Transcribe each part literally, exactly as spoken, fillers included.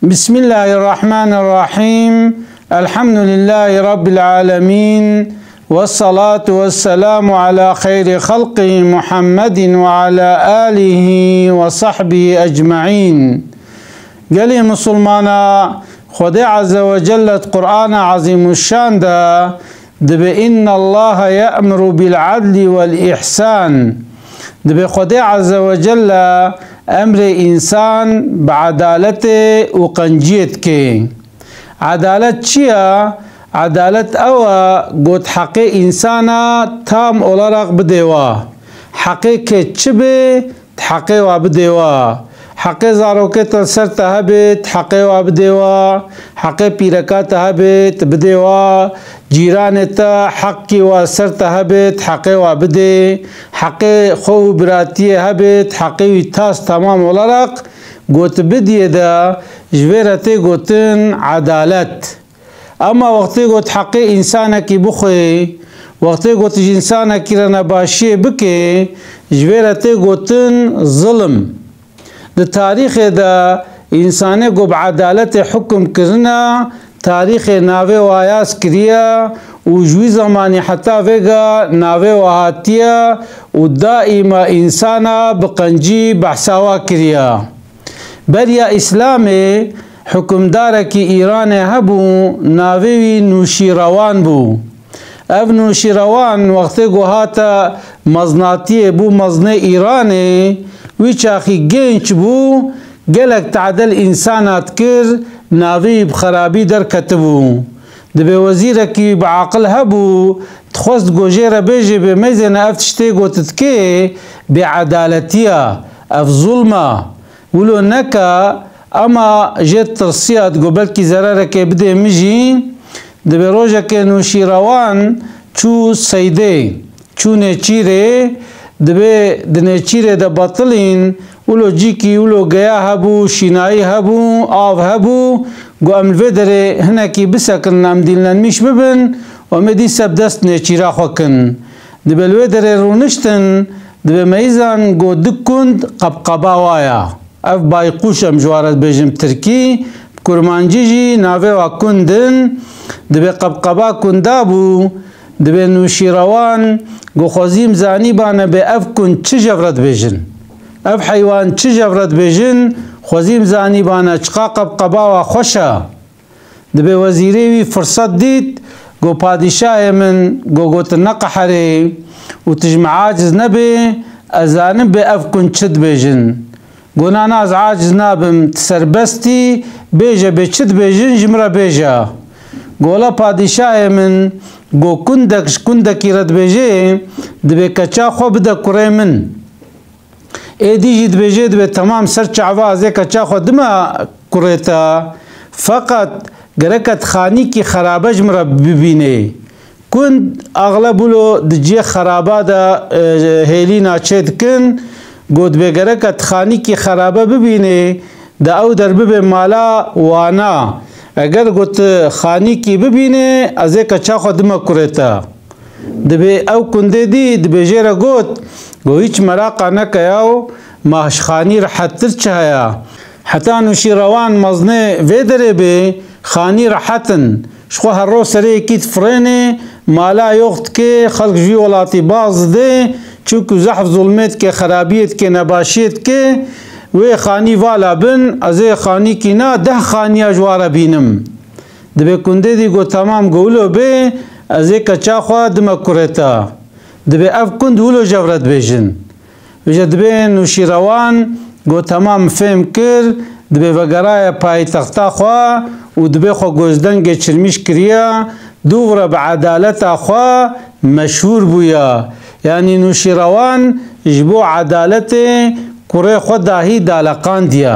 Bismillahirrahmanirrahim. Elhamdülillahi Rabbil alemin. Ve salatu ve selamu ala hayri halqihi Muhammedin ve ala alihi ve sahbihi ecmaîn. Gelê Musulmana, Xwedê Azze ve Celle di Qur'ana Azîmuşşan de dibe, "Innallaha ye'muru bil adli vel ihsan." Dibe Xwedê Azze ve Celle emrê însan bi edaletê û qenciyê dike. Edalet çi ye? Edalet ew e, got heqê însana tam olarak bidê wa. Heqê ke çi be, di heqê wa bidê wa. Heqê zarokê te li ser te hebe, di heqê wa bidê wa. Heqê pîreka te hebe, tu bidê wa. Cîranê te heqkî wa ser te hebe, di heqê wa bidê. Heqê xwe û biratiyê hebe, di heqê wî tas tamam olarak got bidiyê de, ji vê re tê gotin edalet. Ema wextê got heqê însanekî bixwe, wextê got ji însanekî re nebaşiyê bike, ji vê re tê gotin zilm. Di tarîxê de însanê ku bi edaletê hukum kirine, tarîxê navê wa yaz kiriye û ji wî zemanî heta vêga navê wa hatiye û daîma însana bi qencî behsa wa kiriye. Beriya Îslamê hukimdarekî Îranê hebû, navê wî Nûşîrewan bû. Ev Nûşîrewan wextê ku hate meznatiyê, bû meznê Îranê, wî çaxî genç bû, gelek tade li însana dikir, navê wî bi xerabî derketibû. Dibe wezîrekî bi aqil hebû, dixwest ku jê re bêje, bê meyzêne ev tiştê ku tu dikê bêedaletiya, ev zulm e. Wilo neke, ema jê tirsiya, digo belkî zererekê bidê min jî. Dibe rojekê Nûşîrewan çû seydê, çû nêçîrê, dibe di nêçîrê de betilîn, wilo cîkî, wilo geya hebû, şînayî hebû, av hebû, got, "Em li vê derê hinekî bisekin, em dînlenmîş bibin, û em ê dîsa bi dest nêçîra xwe kin." Dibe li wê derê rûniştin, dibe meyzan got, "Du kund qebqeba wa ya." Ev bayqûş em ji wan re dibêjin bi tirkî, bi kurmancî jî navê wa kund in. Dibe qebqeba kunda bû, dibe Nûşîrewan got, "Xwezîm zanîbane bê ev kund çi jev re dibêjin. Ev heywan çi jev re dibêjin, xwezîm zanîbane çiqa qebqeba wa xweş e." Dibe wezîrê wî firset dît, got, "Padîşahê min, got, got tu neqeherê û tu ji min aciz nebê, ez zanim bê ev kund çi dibêjin." Got, "Na, na, ez aciz nabim, tu serbest î, bêje bê çi dibêjin, ji min re bêje." Got, "Wela padîşahê min, got kundek ji kundekî re dibêje, dibê keça xwe bide kurê min." Êdî jî dibêje, dibê, "Temam, ser çava, ez ê keça xwe dime kurê te. Feqet gereke tu xanîkî xerabe ji min re bibînê." Kund axleb wilo di cihê xeraba de, e, hêlîna çê dikin. Got, "Dibê gereke tu xanîkî xerabe bibînê, de ew der bibe mala wana. Eger got tu xanîkî bibînê, ez ê keça xwe dime kurê te." Dibê ew kundê dî, dibê jê re got, got, "Hîç meraqa neke yaw, ma ji xanî rehettir çi heye? Heta Nûşîrewan meznê vê derê bê, xanî rehet in. Ji xwe her roj serê yekî difirênê, mala yox dike, xelk ji wî welatî baz dide, çunku zehf zulmê dike, xerabiyê dike, nebaşiyê dike. Wê xanî vala bin, ez ê xanîkî na, deh xaniya ji wan re bînim." Dibê kundê dî got, "Temam, got wilo bê, ez ê keça xwe dime kurê te." Dibê ev kund wilo jev re dibêjin. Vêje dibê Nûşîrewan got, "Temam, fêm kir." Dibê vegeraye paytexta xwe û dibê xwe gozdengê çirmîş kiriye, dûv re bi edaleta xwe meşhûr bûye. Yanî Nûşîrewan ji bo edaletê kurê xwe dahî daleqandiye.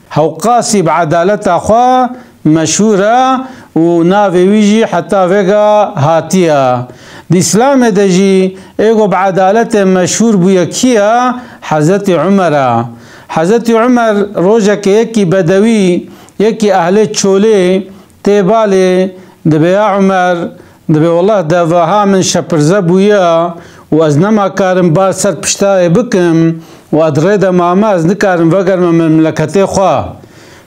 Hewqasî bi edaleta xwe meşhûr e û navê wî jî heta vêga hatiye. Di Îslamê de jî ê ku bi edaletê meşhûr bûye kî ye? Hezretî Umer e. Hezretî Umer rojekê yekî bedewî, yekî ehlê çolê tê balê, dibê, "Ya Umer," Dibê, "Wellah, deveha min şepirze bûye û ez nema karim bar ser piştayê bikim û ez di rê de mame, ez nikarim vegerime memleketê xwe."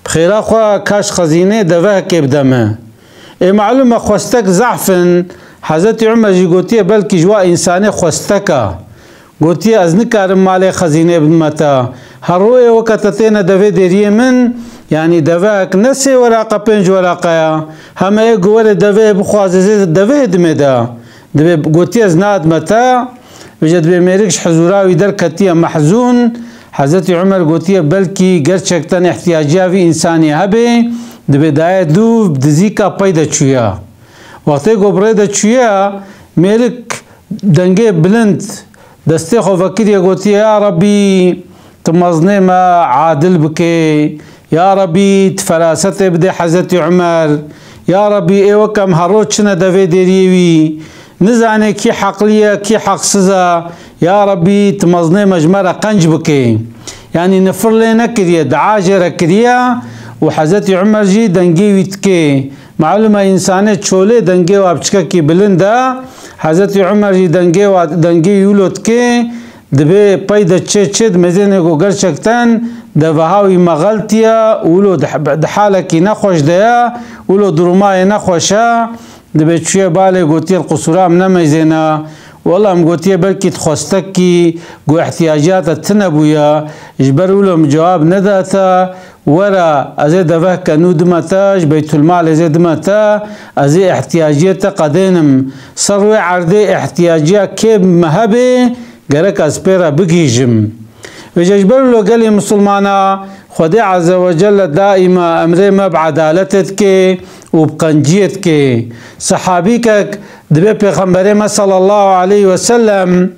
Bi xêra xwe kaş xezînê devehekê bide me. Ê malûm e xwestek zehf in, Hezretî Umer jî gotiye belkî ji wa însanê xwestek a. Gotiye ez nikarim malê xezînê bidime te. Her rûyê weke te têne devê dêriyê min, yanî devehek ne sê weraqe pênc weraqe ya. Heme ê ku were deveyê bixwaze zê deveyê dimê de. Dibê gotiye ez nadime te. Vêce dibê mêrik ji hizûra wî derketiye mehzûn. Hezretî Umer gotiye belkî gerçekten ihtiyaciya vî însanî hebe, dibê daye dû bi dizîka pey de çûye. Wextê ku bi rê de çûye, mêrik dengê bilind destê xwe vekiriye gotiye, Ya Rebî, tu mezinê me adil bike. Ya Rebî, tu ferasetê bide Hezretî Umer. Ya Rebî, ê wek em her roj çine devê dêriyê wî. Nizane kî heqlî ye, kî heqsiz e. Ya Rebî, tu mezinê me ji me re qenc bike. Yanî nifir lê nekiriye, dua jê re kiriye û Hezretî Umer jî dengê wî dike. Malûm e însanê çolê dengê wa biçikekî bilind e. Hezretî Umer jî dengê wa, dengê wî wilo dike. Dibê pey de çê çê dimêzêne ku gerçekten deveha wî mexeltiye û wilo di, di halekî nexweş de ye, wilo duruma yê nexweş e. Dibê çûye balê gotiye, Qusûra min nemeyzêne. Wela em gotiye belkî tu xwestek kî ku ihtiyaciya te tune bûye. Ji ber wilo min cewab neda te. Were, ez ê devehke nû dime te, ji Beytulmalê zê dime te, ez ê ihtiyaciyê te qedênim. Ser rûyê erdê ihtiyaciya kê me hebe, gerek ez pê re bigihîjim. Vêce ji ber wilo gelê misilmana, Xwedê Azze ve Celle daîma emrê me bi edaletê dike û bi qenciyê dike. Sehabîkek dibê Pêxemberê me sallallahu aleyhi ve sellem,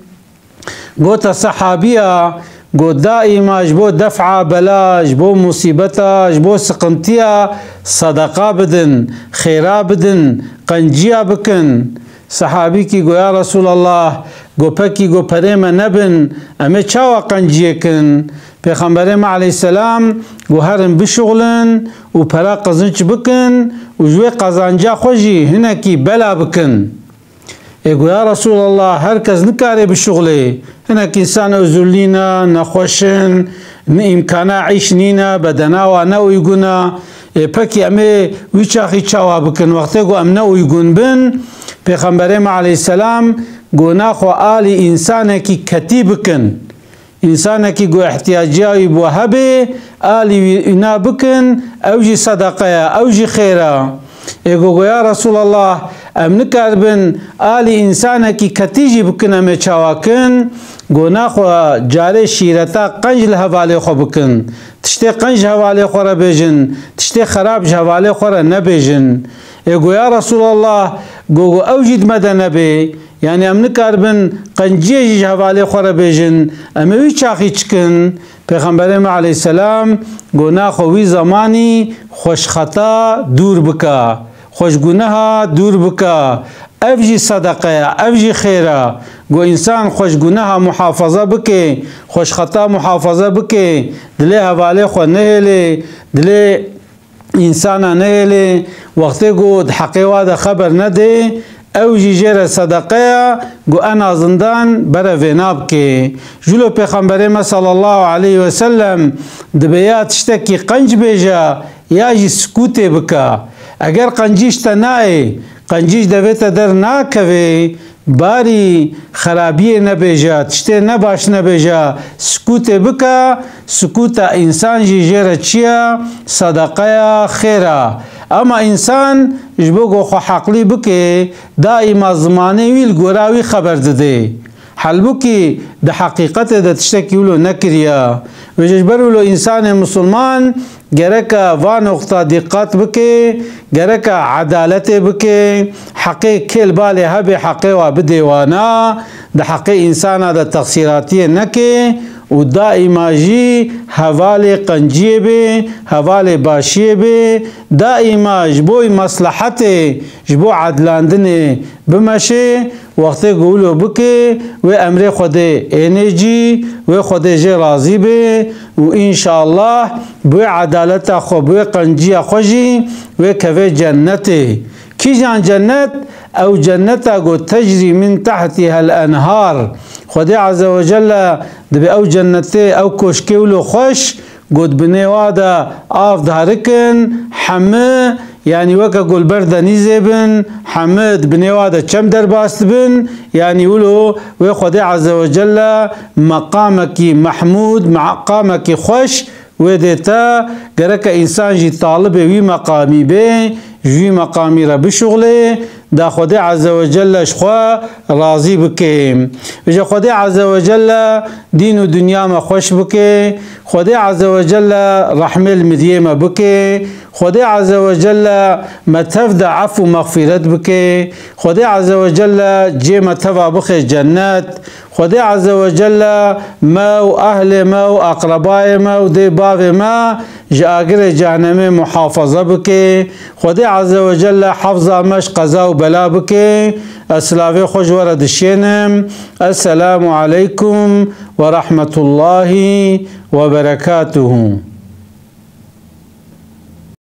Gote sehabiya, got, daîma ji bo def'a bela, ji bo musîbeta, ji bo siqintiya sedeqa bidin, xêra bidin, qenciya bikin. Sehabîkî got, ya Resûlallah, got, pekî got, perê me nebin, em ê çawa qenciyê kin? Pêxemberê me aleyhisselam got, herin bişuxlin û pera qezinç bikin û ji wê qezanciya xwe jî hinekî bela bikin. Ê got, ya Resûlallah, her kes nikare bişuxlê. Hinek însan ozurlî ne, nexweş in, ni îmkana îş nîne, bedena wa ne uygun e. Ê pekî em ê wî çaxî çawa bikin? Wextê ku em ne uygun bin, Pêxemberê me aleyhisselam got, naxwe alî însanekî ketî bikin. Însanekî ku ihtiyaciya wî bo hebê, alî wî îna bikin, ew jî sedeqe ye, ew jî xêr e. Ê ku got, ya Resûlallah, em nikaribin alî însanekî ketî jî bikin, em ê çawa kin? Got, naxwe carê şîreta qenc li hevalê xwe bikin. Tiştê qenc ji hevalê xwe re bêjin, tiştê xerab ji hevalê xwe re nebêjin. Ê got, ya Resûlallah, got, got, ew jî di me de nebê. Yanî em nikaribin qenciyê jî ji hevalê xwe re bêjin, em ê wî çaxî çi kin? Pêxemberê me aleyhisselam got, naxwe wî zemanî xwe ji xeta dûr bike, xwe ji guneha dûr bike. Ev jî sedeqe ye, ev jî xêr e. Got, însan xwe ji guneha muhafaza bike, xwe ji xeta muhafaza bike, dilê hevalê xwe nehêlê, dilê Însana nehêlê, wextê ku di heqê wa de xeber nedê, ew jî jê re sedeqe ye, ku en azindan bere vêna bike. Jûlo Pêxemberê me sallallahu aleyhi ve sellem dibê ya tiştekî qenc bêje, ya jî sikûtê bike. Eger qencî ji te nayê, qencî ji devê te dernakevê, Barî xerabiyê nebêje, tiştê nebaş nebêje, sikûtê bike, sikûta însan jî jê re çi ye? Sedeqeya xêr e. Ema însan ji bo ku xwe heqlî bike, daîma zimanê wî li gora wî xeber dide. Halbûkî di heqîqetê de tiştekî wilo nekiriye. Vêce ji ber wilo însanê misilman Gereke va noqta dîqat bike, gereke edaletê bike, heqê kê li balê hebe heqê wa bidê wana, di heqê însana de texsîratiyê neke û daîma jî hevalê qenciyê be, hevalê başiyê be, daîma ji bo meslehetê, ji bo edlandinê bimeşe. Wextê ku wilo bike, wê emrê Xwedê ênê cî, wê Xwedê jê razî be û înşallah bi wê edaleta xwe, bi wê qenciya xwe jî wê keve cennetê. Kîjan cennet? Ew cenneta ku tecrî min tehtihel enhar. Xwedê Azze ve Celle dibê ew cennetê, ew koşkê wilo xweş, Got binê wa de av diherikin, hemi, yanî weke ku li ber denîzê bin, hemi di binê wa de çem derbas dibin, yanî wilo wê Xwedê Azze ve Celle meqamekî mehmûd, meqamekî xweş wê dê te, gereke însan jî talibê wî meqamî bê, ji wî meqamî re bişuxlê, da Xwedê Azze ve Celle ji xwe razî bike. Bije Xwedê Azze ve Celle dîn û dinya me xweş bike. Xwedê Azze ve Celle rehmê li miriyê me bike. Xwedê Azze ve Celle me tev de ef û mexfîret bike. Xwedê Azze ve Celle cê me teva bixe cennet. Xwedê Azze ve Celle me û ehlê me û aqrebayê me û dê bavê me ji agirê cehennemê muhafaza bike. Xwedê Azze ve Celle hefza me ji qeza û bela bike. Ez silavê xwe ji we re dişênim. Esselamu aleykum ve rahmetullahi ve berekatuhu.